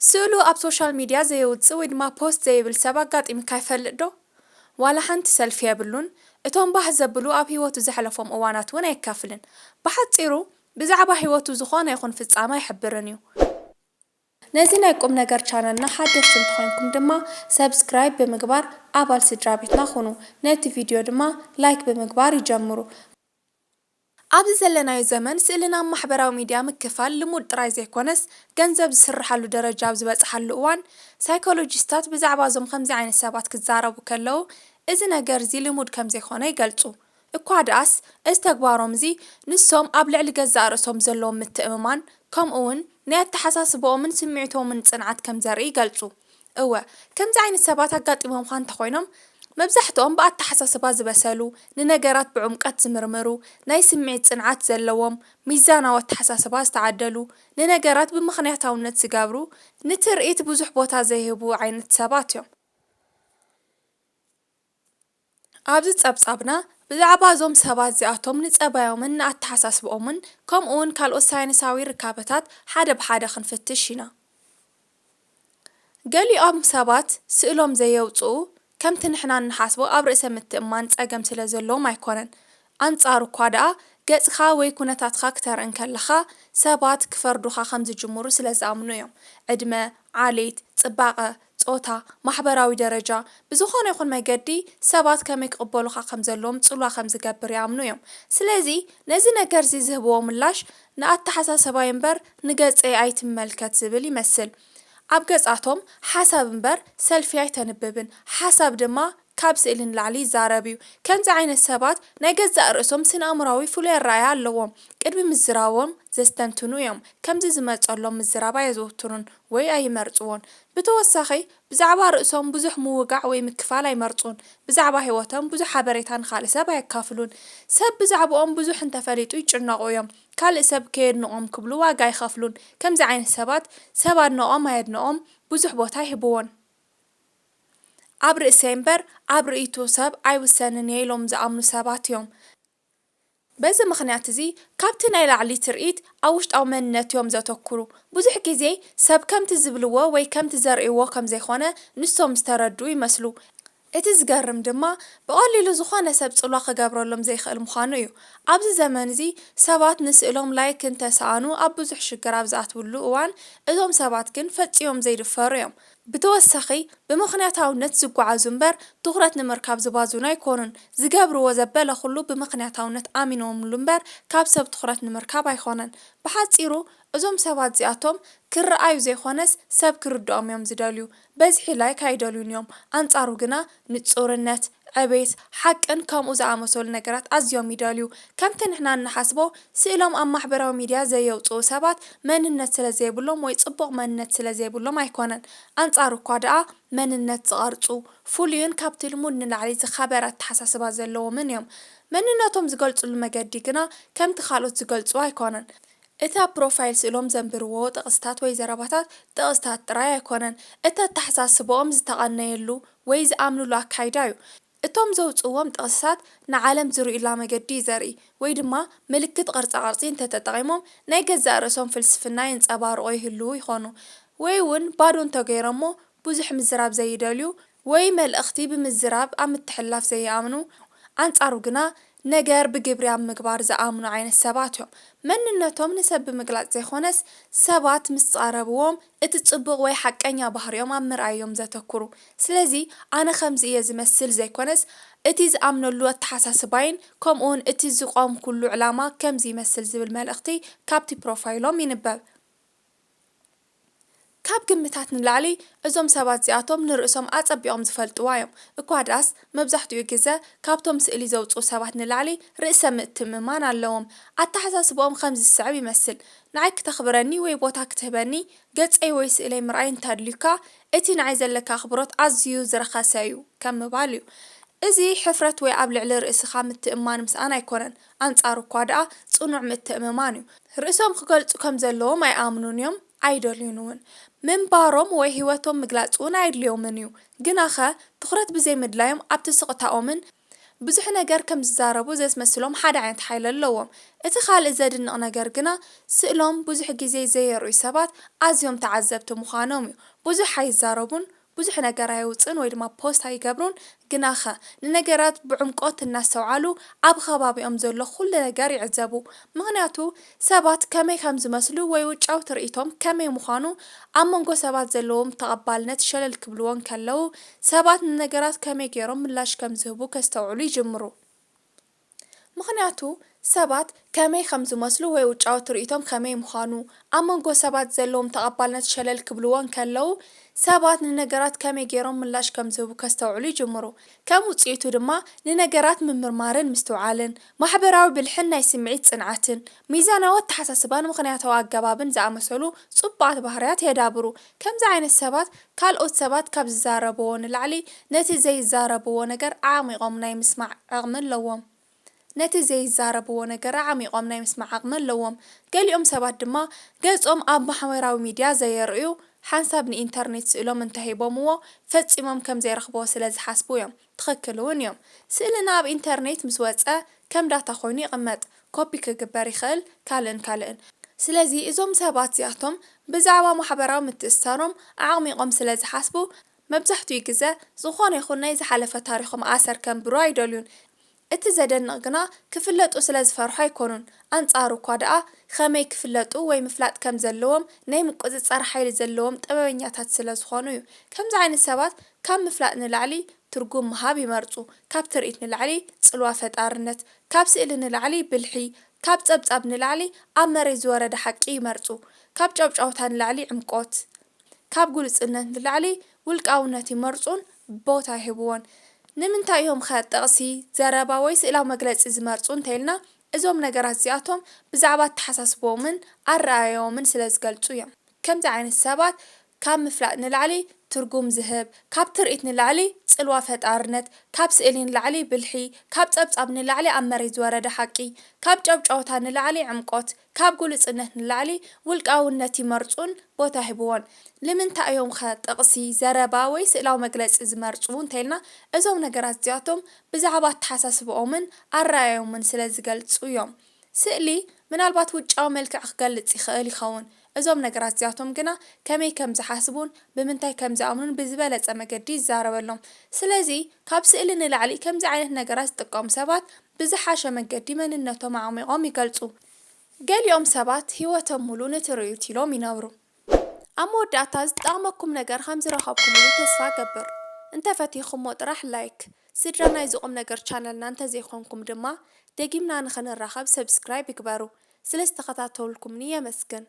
ስእሉ ኣብ ሶሻል ሚድያ ዘየውጽእ ወይ ድማ ፖስት ዘይብል ሰብ ኣጋጢምካ ይፈልጥ ዶ? ዋላ ሓንቲ ሰልፊ የብሉን። እቶም ባህ ዘብሉ ኣብ ህይወቱ ዘሕለፎም እዋናት እውን ኣየካፍልን። ብሓጺሩ ብዛዕባ ህይወቱ ዝኾነ ይኹን ፍጻመ ኣይሕብርን እዩ። ነዚ ናይ ቁም ነገር ቻነልና ሓደሽቲ እንተኾይንኩም ድማ ሰብስክራይብ ብምግባር ኣባል ስድራ ቤትና ኩኑ። ነቲ ቪድዮ ድማ ላይክ ብምግባር ይጀምሩ። ኣብዚ ዘለናዮ ዘመን ስእልና ኣብ ማሕበራዊ ሚድያ ምክፋል ልሙድ ጥራይ ዘይኮነስ ገንዘብ ዝስርሓሉ ደረጃ ኣብ ዝበፅሓሉ እዋን ሳይኮሎጂስታት ብዛዕባ እዞም ከምዚ ዓይነት ሰባት ክዛረቡ ከለዉ እዚ ነገር እዚ ልሙድ ከምዘይኮነ ይገልፁ። እኳ ደኣስ እዚ ተግባሮም እዚ ንሶም ኣብ ልዕሊ ገዛእ ርእሶም ዘለዎም ምትእምማን ከምኡ እውን ናይ ኣተሓሳስባኦምን ስምዒቶምን ፅንዓት ከምዘርኢ ይገልፁ። እወ፣ ከምዚ ዓይነት ሰባት ኣጋጢሞምኻ እንተኾይኖም መብዛሕትኦም ብኣተሓሳስባ ዝበሰሉ፣ ንነገራት ብዕምቀት ዝምርምሩ፣ ናይ ስምዒት ጽንዓት ዘለዎም፣ ሚዛናዊ ኣተሓሳስባ ዝተዓደሉ፣ ንነገራት ብምኽንያታውነት ዝገብሩ፣ ንትርኢት ብዙሕ ቦታ ዘይህቡ ዓይነት ሰባት እዮም። ኣብዚ ጸብጻብና ብዛዕባ እዞም ሰባት እዚኣቶም ንጸባዮምን ንኣተሓሳስብኦምን ከምኡውን ካልኦት ሳይንሳዊ ርካበታት ሓደ ብሓደ ክንፍትሽ ኢና። ገሊኦም ሰባት ስእሎም ዘየውጽኡ ከምቲ ንሕና እንሓስቦ ኣብ ርእሰ ምትእምማን ጸገም ስለ ዘለዎም ኣይኮነን። ኣንጻሩ እኳ ደኣ ገጽካ ወይ ኩነታትካ ክተርኢ እንከለኻ ሰባት ክፈርዱኻ ከም ዝጅምሩ ስለ ዝኣምኑ እዮም። ዕድመ፣ ዓሌት፣ ጽባቐ፣ ጾታ፣ ማሕበራዊ ደረጃ፣ ብዝኾነ ይኹን መገዲ ሰባት ከመይ ክቕበሉኻ ከም ዘለዎም ጽልዋ ከም ዝገብር ይኣምኑ እዮም። ስለዚ ነዚ ነገር እዚ ዝህብዎ ምላሽ ንኣተሓሳስባይ እምበር ንገጸይ ኣይትመልከት ዝብል ይመስል። ኣብ ገጻቶም ሓሳብ እምበር ሰልፊ ኣይተንብብን፣ ሓሳብ ድማ ካብ ስእሊ ንላዕሊ ይዛረብ እዩ። ከምዚ ዓይነት ሰባት ናይ ገዛእ ርእሶም ስነ-ኣእምሮኣዊ ፍሉይ ኣረኣእያ ኣለዎም። ቅድሚ ምዝራቦም ዘስተንትኑ እዮም። ከምዚ ዝመጸሎም ምዝራብ ኣየዘውትሩን ወይ ኣይመርጽዎን። ብተወሳኺ ብዛዕባ ርእሶም ብዙሕ ምውጋዕ ወይ ምክፋል ኣይመርጹን። ብዛዕባ ህይወቶም ብዙሕ ሓበሬታ ንኻልእ ሰብ ኣየካፍሉን። ሰብ ብዛዕባኦም ብዙሕ እንተፈሊጡ ይጭነቑ እዮም። ካልእ ሰብ ከየድንቖም ክብሉ ዋጋ ኣይኸፍሉን። ከምዚ ዓይነት ሰባት ሰብ ኣድንቖም ኣየድንቖም ብዙሕ ቦታ ኣይህብዎን። ኣብ ርእሰይ እምበር ኣብ ርእይቶ ሰብ ኣይውሰንን እየ ኢሎም ዝኣምኑ ሰባት እዮም። በዚ ምኽንያት እዚ ካብቲ ናይ ላዕሊ ትርኢት ኣብ ውሽጣዊ መንነት እዮም ዘተኩሩ። ብዙሕ ግዜ ሰብ ከምቲ ዝብልዎ ወይ ከምቲ ዘርእይዎ ከም ዘይኮነ ንሶም ዝተረድኡ ይመስሉ። እቲ ዝገርም ድማ ብቐሊሉ ዝኾነ ሰብ ጽልዋ ክገብረሎም ዘይክእል ምዃኑ እዩ። ኣብዚ ዘመን እዚ ሰባት ንስእሎም ላይክ እንተሰኣኑ ኣብ ብዙሕ ሽግር ኣብ ዝኣትውሉ እዋን እዞም ሰባት ግን ፈጺሞም ዘይድፈሩ እዮም። ብተወሳኺ ብምኽንያታውነት ዝጓዓዙ እምበር ትኹረት ንምርካብ ዝባዝኑ ኣይኮኑን። ዝገብርዎ ዘበለ ኩሉ ብምኽንያታውነት ኣሚኖምሉ እምበር ካብ ሰብ ትኹረት ንምርካብ ኣይኮነን። ብሓጺሩ እዞም ሰባት እዚኣቶም ክረኣዩ ዘይኮነስ ሰብ ክርድኦም እዮም ዝደልዩ። በዝሒ ላይክ ኣይደልዩን እዮም። ኣንጻሩ ግና ንጹርነት፣ ዕቤት፣ ሓቅን ከምኡ ዝኣመሰሉ ነገራት ኣዝዮም ይደልዩ። ከምቲ ንሕና እንሓስቦ ስእሎም ኣብ ማሕበራዊ ሚድያ ዘየውጽኡ ሰባት መንነት ስለ ዘይብሎም ወይ ጽቡቕ መንነት ስለ ዘይብሎም ኣይኮነን። ኣንጻሩ እኳ ደኣ መንነት ዝቐርጹ፣ ፍሉይን ካብቲ ልሙድ ንላዕሊ ዝኸበረ ኣተሓሳስባ ዘለዎምን እዮም። መንነቶም ዝገልጽሉ መገዲ ግና ከምቲ ካልኦት ዝገልጽዎ ኣይኮነን። እቲ ኣብ ፕሮፋይል ስእሎም ዘንብርዎ ጥቕስታት ወይ ዘረባታት ጥቕስታት ጥራይ ኣይኮነን፣ እቲ ኣተሓሳስባኦም ዝተቐነየሉ ወይ ዝኣምንሉ ኣካይዳ እዩ። እቶም ዘውጽእዎም ጥቕስታት ንዓለም ዝርእዩላ መገዲ እዩ ዘርኢ፣ ወይ ድማ ምልክት ቅርጻ ቅርጺ እንተተጠቒሞም ናይ ገዛእ ርእሶም ፍልስፍና የንጸባርቑ ይህልዉ ይኾኑ። ወይ እውን ባዶ እንተገይሮሞ ብዙሕ ምዝራብ ዘይደልዩ ወይ መልእኽቲ ብምዝራብ ኣብ ምትሕልላፍ ዘይኣምኑ፣ ኣንጻሩ ግና ነገር ብግብሪ ኣብ ምግባር ዝኣምኑ ዓይነት ሰባት እዮም። መንነቶም ንሰብ ብምግላጽ ዘይኮነስ ሰባት ምስ ቀረብዎም እቲ ጽቡቕ ወይ ሓቀኛ ባህሪኦም ኣብ ምርኣይ እዮም ዘተኩሩ። ስለዚ ኣነ ከምዚ እየ ዝመስል ዘይኮነስ እቲ ዝኣምነሉ ኣተሓሳስባይን ከምኡውን እቲ ዝቖምኩሉ ዕላማ ከምዚ ይመስል ዝብል መልእኽቲ ካብቲ ፕሮፋይሎም ይንበብ። ካብ ግምታት ንላዕሊ እዞም ሰባት እዚኣቶም ንርእሶም ኣጸቢቖም ዝፈልጥዋ እዮም። እኳ ደኣስ መብዛሕትኡ ግዘ ካብቶም ስእሊ ዘውጽኡ ሰባት ንላዕሊ ርእሰ ምትእምማን ኣለዎም። ኣተሓሳስባኦም ከምዚ ዝስዕብ ይመስል፣ ንዓይ ክተኽብረኒ ወይ ቦታ ክትህበኒ ገጸይ ወይ ስእለይ ምርኣይ እንተድልዩካ እቲ ንዓይ ዘለካ ኣኽብሮት ኣዝዩ ዝረኸሰ እዩ ከም ምባል እዩ። እዚ ሕፍረት ወይ ኣብ ልዕሊ ርእስኻ ምትእምማን ምስኣን ኣይኮነን፣ ኣንጻሩ እኳ ደኣ ጽኑዕ ምትእምማን እዩ። ርእሶም ክገልጹ ከም ዘለዎም ኣይኣምኑን እዮም፣ ኣይደልዩን እውን። ምንባሮም ወይ ህይወቶም ምግላጽ እውን ኣየድልዮምን እዩ። ግናኸ ትኹረት ብዘይምድላዮም ኣብቲ ስቕታኦምን ብዙሕ ነገር ከም ዝዛረቡ ዘስመስሎም ሓደ ዓይነት ሓይሊ ኣለዎም። እቲ ካልእ ዘድንቕ ነገር ግና፣ ስእሎም ብዙሕ ግዜ ዘየርእዩ ሰባት ኣዝዮም ተዓዘብቲ ምዃኖም እዩ። ብዙሕ ኣይዛረቡን፣ ብዙሕ ነገር ኣየውፅኡን ወይ ድማ ፖስት ኣይገብሩን። ግናኸ ንነገራት ብዕምቆት እናስተውዓሉ ኣብ ከባቢኦም ዘሎ ኩሉ ነገር ይዕዘቡ። ምኽንያቱ ሰባት ከመይ ከም ዝመስሉ ወይ ውጫዊ ትርኢቶም ከመይ ምዃኑ ኣብ መንጎ ሰባት ዘለዎም ተቐባልነት ሸለል ክብልዎ እንከለዉ፣ ሰባት ንነገራት ከመይ ገይሮም ምላሽ ከም ዝህቡ ከስተውዕሉ ይጅምሩ። ምኽንያቱ ሰባት ከመይ ከም ዝመስሉ ወይ ውጫዊ ትርኢቶም ከመይ ምዃኑ ኣብ መንጎ ሰባት ዘለዎም ተቐባልነት ሸለል ክብልዎ እንከለዉ፣ ሰባት ንነገራት ከመይ ገይሮም ምላሽ ከም ዝህቡ ከስተውዕሉ ይጅምሩ። ከም ውጽኢቱ ድማ ንነገራት ምምርማርን ምስትውዓልን፣ ማሕበራዊ ብልሕን ናይ ስምዒት ጽንዓትን፣ ሚዛናዊ ኣተሓሳስባን ምኽንያታዊ ኣገባብን ዝኣመሰሉ ጽቡቓት ባህርያት የዳብሩ። ከምዚ ዓይነት ሰባት ካልኦት ሰባት ካብ ዝዛረብዎ ንላዕሊ ነቲ ዘይዛረብዎ ነገር ኣዕሚቖም ናይ ምስማዕ ዓቕሚ ኣለዎም። ነቲ ዘይዛረብዎ ነገር ኣዕሚቖም ናይ ምስማዕ ዓቕሚ ኣለዎም። ገሊኦም ሰባት ድማ ገጾም ኣብ ማሕበራዊ ሚድያ ዘየርእዩ፣ ሓንሳብ ንኢንተርኔት ስእሎም እንተሂቦምዎ ፈጺሞም ከም ዘይረኽብዎ ስለ ዝሓስቡ እዮም። ትኽክል እውን እዮም። ስእልና ኣብ ኢንተርኔት ምስ ወጸ ከም ዳታ ኮይኑ ይቕመጥ፣ ኮፒ ክግበር ይኽእል፣ ካልእን ካልእን። ስለዚ እዞም ሰባት እዚኣቶም ብዛዕባ ማሕበራዊ ምትእስሳሮም ኣዕሚቖም ስለ ዝሓስቡ፣ መብዛሕትኡ ግዘ ዝኾነ ይኹን ናይ ዝሓለፈ ታሪኾም ኣሰር ከንብሩ ኣይደልዩን። እቲ ዘደንቕ ግና ክፍለጡ ስለ ዝፈርሑ ኣይኮኑን። ኣንጻሩ እኳ ደኣ ከመይ ክፍለጡ ወይ ምፍላጥ ከም ዘለዎም ናይ ምቁጽጻር ሓይሊ ዘለዎም ጥበበኛታት ስለ ዝኾኑ እዩ። ከምዚ ዓይነት ሰባት ካብ ምፍላጥ ንላዕሊ ትርጉም ምሃብ ይመርጹ። ካብ ትርኢት ንላዕሊ ጽልዋ ፈጣርነት፣ ካብ ስእሊ ንላዕሊ ብልሒ፣ ካብ ጸብጻብ ንላዕሊ ኣብ መሬት ዝወረደ ሓቂ ይመርጹ። ካብ ጫውጫውታ ንላዕሊ ዕምቆት፣ ካብ ግሉጽነት ንላዕሊ ውልቃውነት ይመርጹን ቦታ ይህብዎን። ንምንታይ እዮም ኸ ጥቕሲ፣ ዘረባ ወይ ስእላዊ መግለጺ ዝመርጹ እንተኢልና፣ እዞም ነገራት እዚኣቶም ብዛዕባ ኣተሓሳስብኦምን ኣረኣእያኦምን ስለ ዝገልጹ እዮም። ከምዚ ዓይነት ሰባት ካብ ምፍላጥ ንላዕሊ ትርጉም ዝህብ፣ ካብ ትርኢት ንላዕሊ ጽልዋ ፈጣርነት፣ ካብ ስእሊ ንላዕሊ ብልሒ፣ ካብ ጸብጻብ ንላዕሊ ኣብ መሬት ዝወረደ ሓቂ፣ ካብ ጫውጫውታ ንላዕሊ ዕምቆት፣ ካብ ግሉጽነት ንላዕሊ ውልቃውነት ይመርጹን ቦታ ይህብዎን። ንምንታይ እዮም ኸ ጥቕሲ፣ ዘረባ ወይ ስእላዊ መግለጺ ዝመርጹ እንተኢልና፣ እዞም ነገራት እዚኣቶም ብዛዕባ ኣተሓሳስብኦምን ኣረኣእያኦምን ስለ ዝገልጹ እዮም። ስእሊ ምናልባት ውጫዊ መልክዕ ክገልጽ ይኽእል ይኸውን። እዞም ነገራት እዚኣቶም ግና ከመይ ከም ዝሓስቡን ብምንታይ ከም ዝኣምኑን ብዝበለጸ መገዲ ይዛረበሎም። ስለዚ ካብ ስእሊ ንላዕሊ ከምዚ ዓይነት ነገራት ዝጥቀሙ ሰባት ብዝሓሸ መገዲ መንነቶም ኣዕሚቖም ይገልጹ። ገሊኦም ሰባት ህይወቶም ሙሉ ነቲ ርእዩት ኢሎም ይነብሩ። ኣብ መወዳእታ ዝጠቕመኩም ነገር ከም ዝረኸብኩምሉ ተስፋ እገብር። እንተፈቲኹሞ ጥራሕ ላይክ፣ ስድራ ናይዚ ቁም ነገር ቻነልና እንተዘይኮንኩም ድማ ደጊምና ንኽንራኸብ ሰብስክራይብ ይግበሩ። ስለ ዝተኸታተልኩምኒ የመስግን።